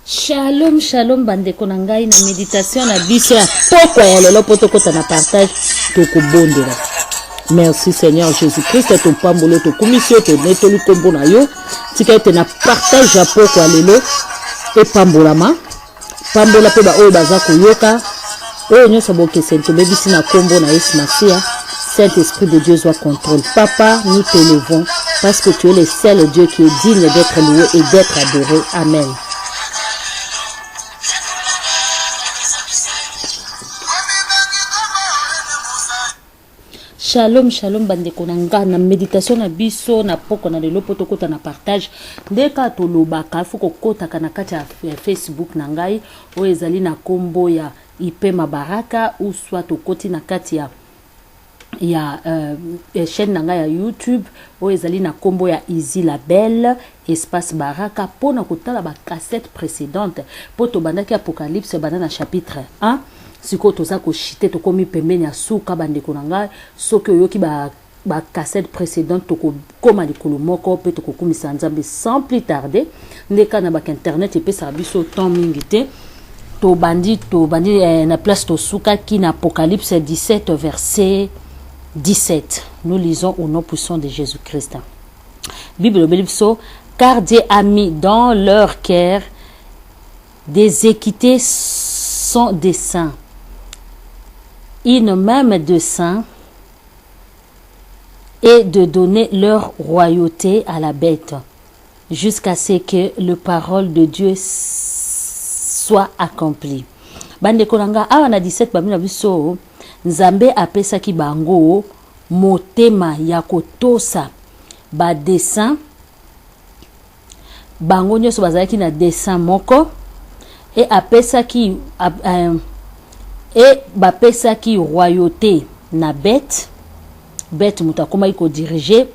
Shalom shalom bandeko na ngai na meditation na biso ya pokwa ya lelo mpo tokɔta na partage tokobondela. Merci Seigneur Jésus-Christ, topamboli tokumisi yo, tonetoli nkombo na yo. Tika ete na partage ya pokwa ya lelo epambolama, pambola mpe baoyo baza koyoka, oyo nyonso bokeseni tobebisi na nkombo na Yesu Masiya. Saint-Esprit de Dieu, soit contrôle. Papa, nous t'élevons parce que tu es le seul Dieu qui est digne d'être loué et d'être adoré. Amen. Shalom shalom bandeko na nga na meditation na biso na poko na lelo po tokota na partage nde kaka tolobaka fo kokotaka na kati ya Facebook na ngai oyo ezali na kombo ya Ipema Baraka ou soit okoti na kati ya ya euh, chaîne na ngai ya YouTube oyo ezali na kombo ya Easy la Belle Espace Baraka mpo na kotala ba cassette précédente mpo tobandaki Apocalypse banda na chapitre 1 sikoyo toza koshite tokomi pembeni ya suka bandeko na ngai soki oyoki ba ba cassette précédente tokokoma likolo moko mpe tokokumisa Nzambe sans plus tarder nde kaka na baka internet epesaka biso temps mingi te tobandi tobandi eh, na place tosukaki na Apocalypse 17 verset 17. Nous lisons au nom puissant de Jésus-Christ. Bible elobeli biso car Dieu a mis dans leur cœur des équités sans dessein, une même dessein et de donner leur royauté à la bête jusqu'à ce que le parole de Dieu soit accomplie. Bandeko na nga awa na 17 bambi na biso Nzambe apesaki bango motema ya kotosa ba dessin bango nyonso bazalaki na dessin moko e apesaki e bapesaki royauté na bête bête moto akomaki kodirige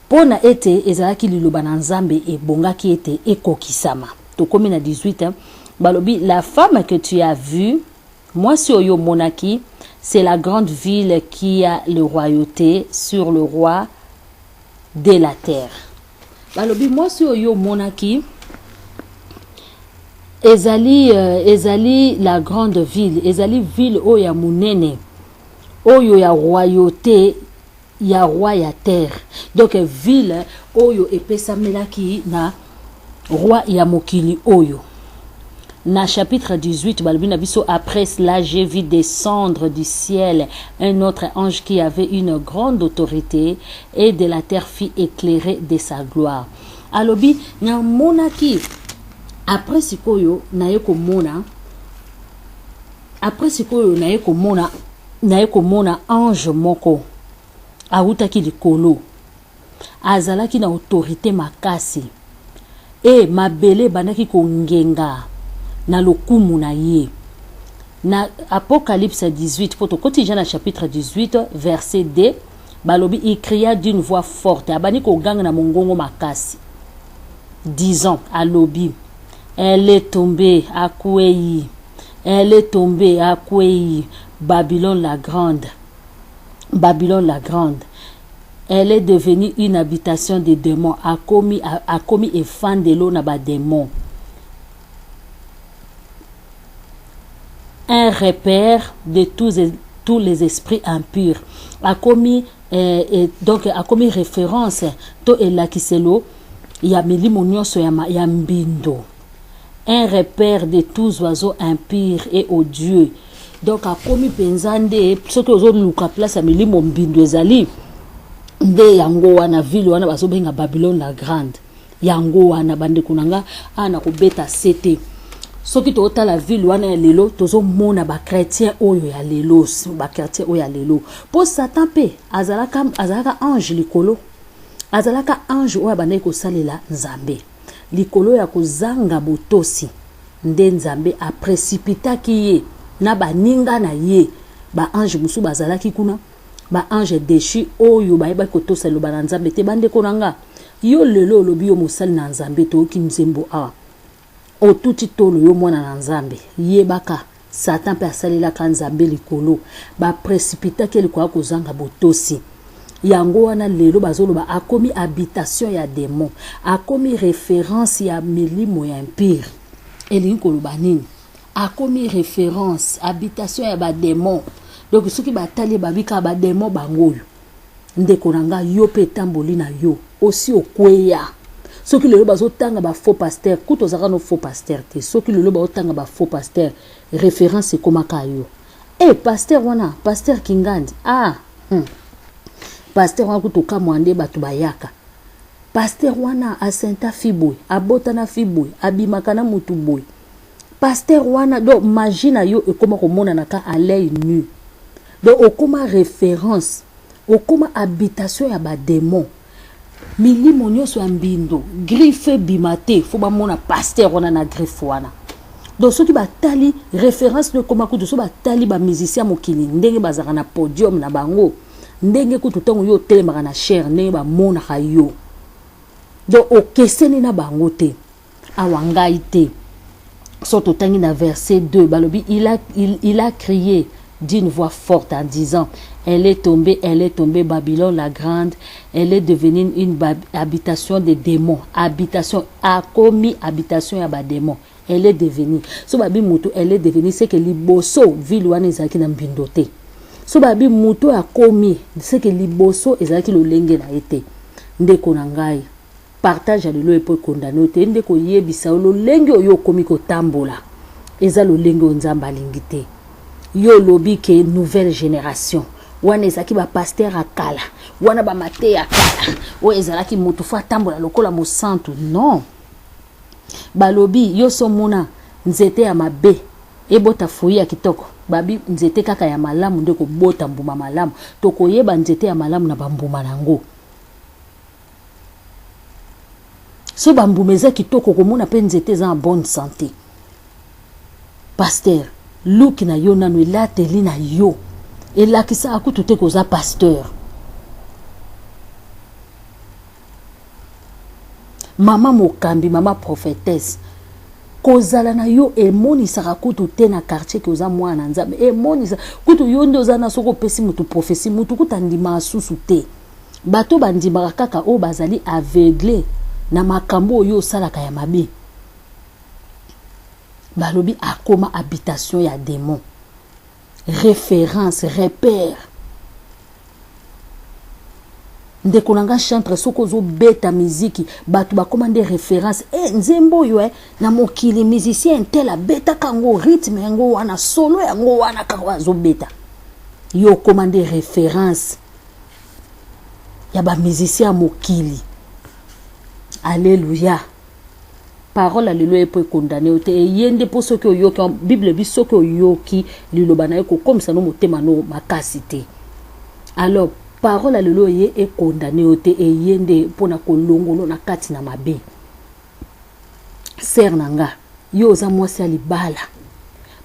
mpo na ete ezalaki liloba na Nzambe ebongaki ete ekokisama. Tokomi na 18 balobi la femme que tu as vue, mwasi oyo omonaki, c'est la grande ville qui a le royauté sur le roi de la terre. Balobi mwasi oyo omonaki ezali euh, ezali la grande ville, ezali ville oyo ya monene oyo ya royauté ya roi ya terre, donc ville oyo epesamelaki na roi ya mokili oyo. Na chapitre 18 balobi na biso après cela j'ai vu descendre du ciel un autre ange qui avait une grande autorité et de la terre fit éclairer de sa gloire. Alobi namonaki après sikoyo naye komona après sikoyo naye komona naye komona ange moko awutaki likolo azalaki na autorité makasi e mabele ebandaki kongenga na lokumu na ye. Na Apocalypse 18 po tokoti deja na chapitre 18 verset 2 balobi il cria d'une voix forte, abandi koganga na mongongo makasi disant, alobi elle est tombée, akweyi, elle est tombée, akweyi, Babylone la grande, Babylone la grande, elle est devenue une habitation des démons, akomi akomi efandelo na ba démons, un repère de tous, tous les esprits impurs, akomi eh, eh, donc akomi référence to elakiselo ya milimo nyonso ya, ya mbindo, un repère de tous oiseaux impurs et odieux. Donc akomi mpenza nde soki ozoluka place ya milimo mbindo ezali nde yango wana ville wana bazobenga Babylone la grande. Yango wana bandeko na nga awa na kobeta sete soki totala ville wana ya lelo tozomona bachrétien oyo ya lelo, bachrétien oyo ya lelo, mpo Satan mpe azalaka, azalaka ange likolo, azalaka ange oyo abandaki kosalela Nzambe likolo ya kozanga botosi nde Nzambe aprecipitaki ye na baninga na ye baange mosusu bazalaki kuna, baange déchu oyo bayebaki kotosa liloba na Nzambe te. Bandeko na nga, yo lelo olobi yo mosali na Nzambe, toyoki nzembo awa otuti tolo yo mwana na Nzambe, yebaka Satan mpe asalelaka Nzambe likolo, baprecipitaki likolo ya kozanga botosi. Yango wana lelo bazoloba akomi habitation ya démon, akomi référence ya milimo ya impire. Elingi koloba nini? Akomi reference, habitation ya ba demons. Donc soki batali ye babi kaka ba demons bango oyo. Ndeko na nga yo pe etamboli na yo osi okweya. Soki lelo bazotanga ba faux pasteur, kutu ozalaka no faux pasteur te. Soki lelo baotanga ba faux pasteur, reference ekomaka yo. Eh pasteur wana, pasteur Kingandi. Ah, Pasteur wana kutu okamwa nde bato bayaka. Pasteur wana asenta fi boye, abota na fi boye, abimaka na mutu boye. Pasteur wana donc magie na yo ekoma komonana ka à l'œil nu. Donc okoma référence, okoma habitation ya ba démons. Milimo nyonso ya mbindo, griffe ebima te, faut bamona pasteur wana na griffe wana. Donc soki batali référence no ekoma kutu, soki batali ba musiciens mokili ndenge bazalaka na podium na bango, ndenge kutu ntango yo otelemaka na chaire ndenge bamonaka yo, donc okeseni na bango te. Awa ngai te. So totangi na verset 2, balobi il a crié d'une voix forte en disant: elle est tombée, elle est tombée, Babylone la grande, elle est devenue une habitation des démons. Habitation, akomi habitation ya ba démons. Elle est devenue. So babi mutu elle est devenue, c'est que liboso ville wana ezalaki na mbindo te. So babi mutu akomi, c'est que liboso ezalaki lolenge na ye te. Ndeko na ngai, partage ya lelo epo ekondane yo te, nde koyebisa yo lolenge oyo okomi kotambola eza lolenge oyo Nzambe alingi te. Yo olobi ke nouvelle génération wana ezalaki bapasteur ya kala, wana bamate ya kala oyo ezalaki motu fo atambola lokola mosantu. Non, balobi yo so mona nzete ya mabe ebota fruit ya kitoko, babi nzete kaka ya malamu nde kobota mbuma malamu. Tokoyeba nzete ya malamu na bambuma nango. So bambuma eza kitoko, komona mpe nzete eza na bonne santé. Pasteur, luki na yo nano elateli na yo elakisaka kutu te koza pasteur. Mama mokambi, mama prophétesse, kozala na yo emonisaka kutu te na quartier ke oza mwana na Nzambe. Emonisa kutu yo nde oza na, soki opesi motu prophétie, motu kutu andimaka susu te. Bato bandimaka kaka oyo bazali aveugle na makambo oyo osalaka ya mabe. Balobi akoma habitation ya démon, référence, repère. Ndeko na nga chantre, soki ozobeta miziki, bato bakóma nde référence. E nzembo oyo na mokili musicien tel abetaka yango, rythme yango wana, solo yango wana kaka azobeta. Yo okóma nde référence ya bamusicien ya mokili. Alleluya. Parole ya lelo epo ekondane yo te, eye nde mpo soki oyoki Bible bi, soki oyoki liloba na ye, kokomisa no motema no makasi te. Alors parole ya lelo eye ekondane yo te, eye nde mpona kolongolo na kati na mabe. Sœur na nga, yo oza mwasi ya libala,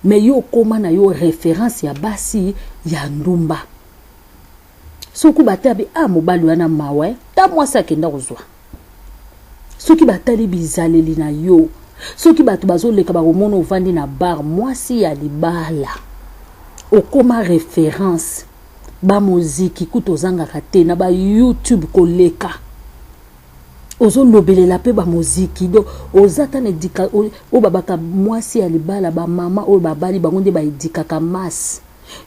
mais yo okóma na yo référence ya basi ya ndumba. Soki batali, ah, mobali wana mawa, ta mwasi akenda kozwa. Soki batali bizaleli na yo, soki bato bazoleka bakomona ovandi na bar, mwasi ya libala, okóma référence. Bamoziki kutu ozangaka te na baYouTube koleka, ozolobelela mpe bamoziki. Donc oza ta na edika oyo babaka mwasi ya libala, bamama oyo babali bango nde baedikaka masse.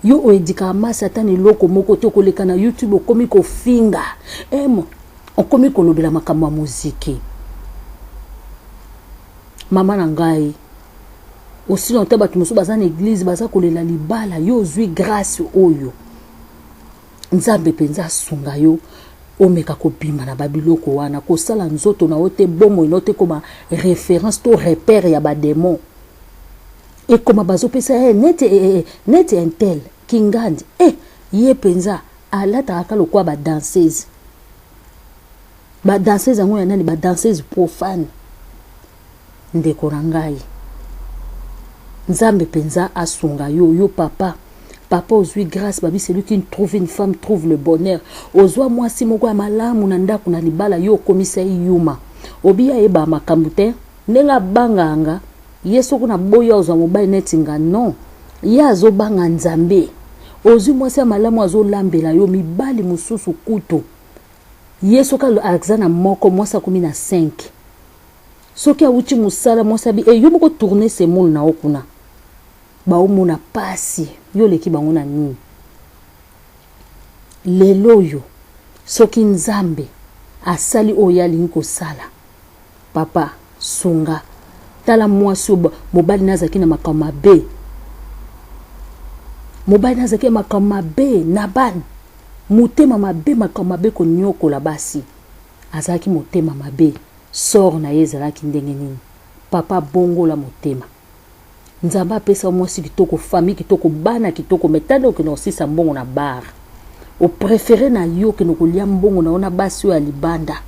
Yo oedikaka masse ata na eloko moko te. Okoleka na YouTube, okomi kofinga emo, okomi kolobela makambo ya moziki. Mama na ngai, osila te. Bato mosusu baza na église, baza kolela libala, yo ozwi grâce oyo. Nzambe mpenza asunga yo omeka kobima na babiloko wana, kosala nzoto na yo te, bomoi na yo te koma référence to repère ya badémon. Ekoma bazopesa ye neti neti intel Kingandi ye mpenza alataka kaka lokola badanseuse. Badanseuse yango ya nani? Badanseuse profane. Ndeko na ngai, Nzambe mpenza asunga yo. Yo papa, papa ozwi grâce. Babi celui qui trouve une femme trouve le bonheur. Ozwa mwasi moko ya malamu na ndako na libala, yo okomisa ye yuma. Obi ayeba makambo te ndenge abanganga ye. Soki na boyi ozwa mobali neti nga, non, ye azobanga Nzambe. Ozwi mwasi ya malamu, azolambela yo. Mibali mosusu kutu ye soki aza na moko, mwasi akomi na 5. Soki awuti mosala, mwasi abi e yo moko tourne semoule na yo kuna, baomona pasi, yo oleki bango na nini? Lelo oyo soki Nzambe asali oyo ye alingi kosala, papa sunga, tala mwasi oyo mobali na azalaki na makambo mabe, mobali na azalaki na makambo mabe, Nabal motema mabe, makambo mabe, konyokola basi, azalaki motema mabe, sort na ye ezalaki ndenge nini? Papa bongola motema. Nzambe apesa yo mwasi kitoko, famille kitoko, bana kitoko, mais tala okende kosisa mbongo na bar. O préféré na yo okende kolia mbongo na yo na basi oyo ya libanda.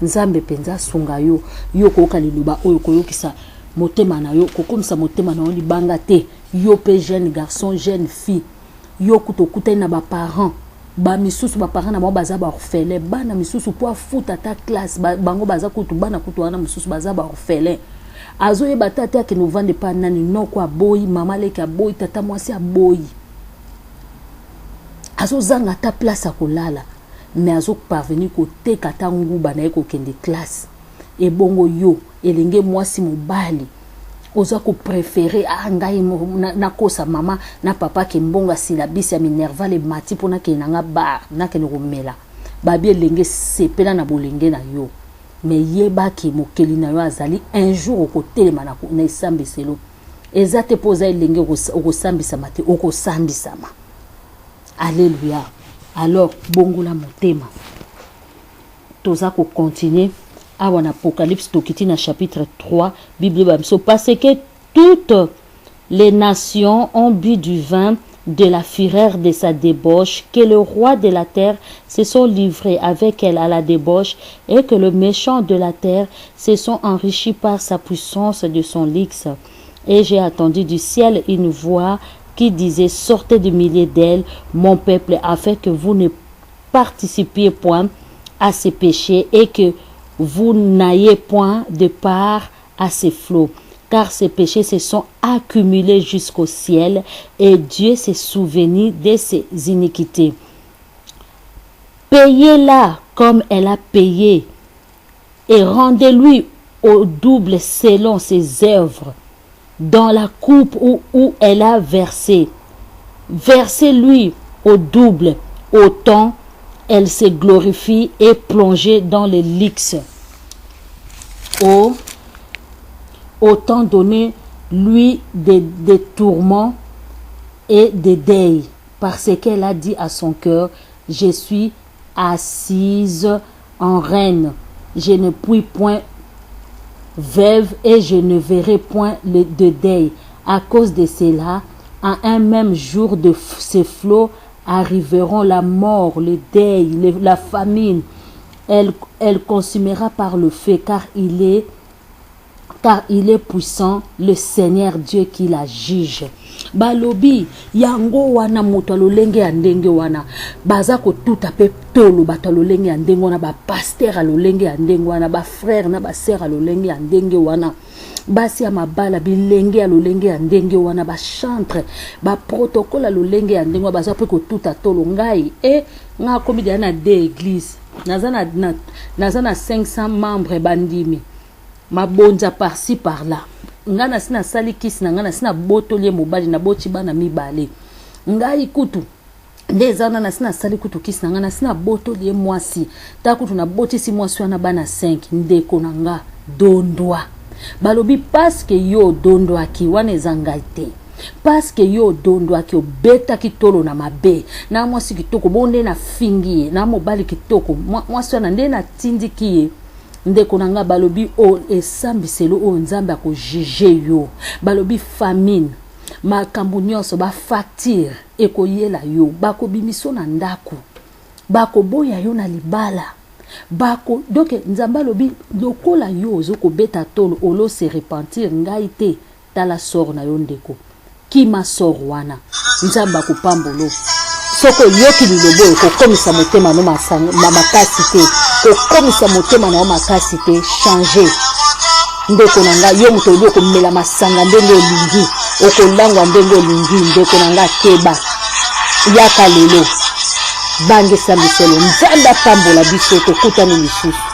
Nzambe mpenza asunga yo, yo koyoka liloba oyo koyokisa motema na yo, kokomisa motema na yo libanga te. Yo pe jeune garçon, jeune fille, yo kutu okutani na ba parents ba misusu, ba parents na bango baza ba orphelin, bana misusu po afuta ata classe ba, bango baza kutu bana kutu wana mosusu baza ba orphelin, azoyeba ata te akende ovanda epa nani, noko aboyi, mama leki aboyi, tata mwasi aboyi, azozanga ata place ya kolala, mais azoparvenir koteka ata nguba na ye kokende classe. Ebongo yo elenge mwasi mobali oza ko préférer ah ngai nakosa mama na papa ke mbongo ya silabisi ya minerval emati mpo nakende na nga bar nakende komela. Babi elenge sepela na bolenge na yo, mais yeba ke mokeli na yo azali, un jour okotelema na, na esambiselo. Eza te mpo oza elenge okosambisama te, okosambisama. Alleluia. Alors bongola motema. Toza ko continuer awa na Apocalypse, tokiti na chapitre 3, Bible ba biso parce que toutes les nations ont bu du vin de la fureur de sa débauche, que le roi de la terre se sont livrés avec elle à la débauche, et que le méchant de la terre se sont enrichis par sa puissance de son luxe. Et j'ai entendu du ciel une voix qui disait, sortez du milieu d'elle, mon peuple, afin que vous ne participiez point à ses péchés et que vous n'ayez point de part à ses flots. Car ses péchés se sont accumulés jusqu'au ciel et Dieu s'est souvenu de ses iniquités. Payez-la comme elle a payé et rendez-lui au double selon ses œuvres dans la coupe où, où elle a versé. Versez-lui au double, autant elle se glorifie et plongée dans les luxe. Au, autant donner lui des, des tourments et des deuils, parce qu'elle a dit à son cœur, je suis assise en reine, je ne puis point veuve et je ne verrai point le, de deuil. À cause de cela, à un même jour de ces flots arriveront la mort, le deuil, le, la famine. Elle, elle consumera par le feu, car il est car il est puissant, le Seigneur Dieu qui la juge. Balobi yango wana moto ya lolenge ya ndenge wana baza kotuta pe tolo bato ya lolenge ya ndenge wana, ba pasteur ya lolenge ya ndenge wana, ba frère na ba sœur ya lolenge ya ndenge wana, basi ya mabala bilenge ya lolenge ya ndenge wana, ba chantre, ba protocole ya lolenge ya ndenge wana baza pe kotuta tolo. Ngai e ngai akomi deja na deux église, naza na, na, naza na 500 membres bandimi mabonza par ci par là. Ngai nasi nasali kisi na ngai, nasi nabotoli ye mobali, naboti bana mibale. Ngai kutu nde eza wana, nasi nasali kutu kisi na ngai, nasi nabotoli ye mwasi, ta kutu nabotisi mwasi wana bana 5. Ndeko na nga dondwa, balobi paske yo odondwaki wana eza ngai te, paske yo odondwaki, obetaki tolo na mabe na mwasi kitoko bongo nde nafingi ye na mobali kitoko mwasi wana nde natindiki ye. Ndeko na nga, balobi o esambiselo oyo Nzambe akojuge yo, balobi famine, makambo nyonso, ba facture ekoyela yo, bakobimiso na ndako, bakoboya yo na libala, bako donc Nzambe alobi lokola yo ozo kobeta tolo olo se repentir ngai te, tala sort na yo ndeko, kima sort wana, Nzambe akopambolo. Soki oyoki liloba oyo, kokomisa motema no makasi te, kokomisa motema na yo makasi te, changer ndeko na ngai. Yo moto olobi okomela masanga ndenge olingi, okolangwa ndenge olingi, ndeko na ngai keba, yaka lelo, bangisa misolo. Nzambe apambola biso, tokutani lisusu.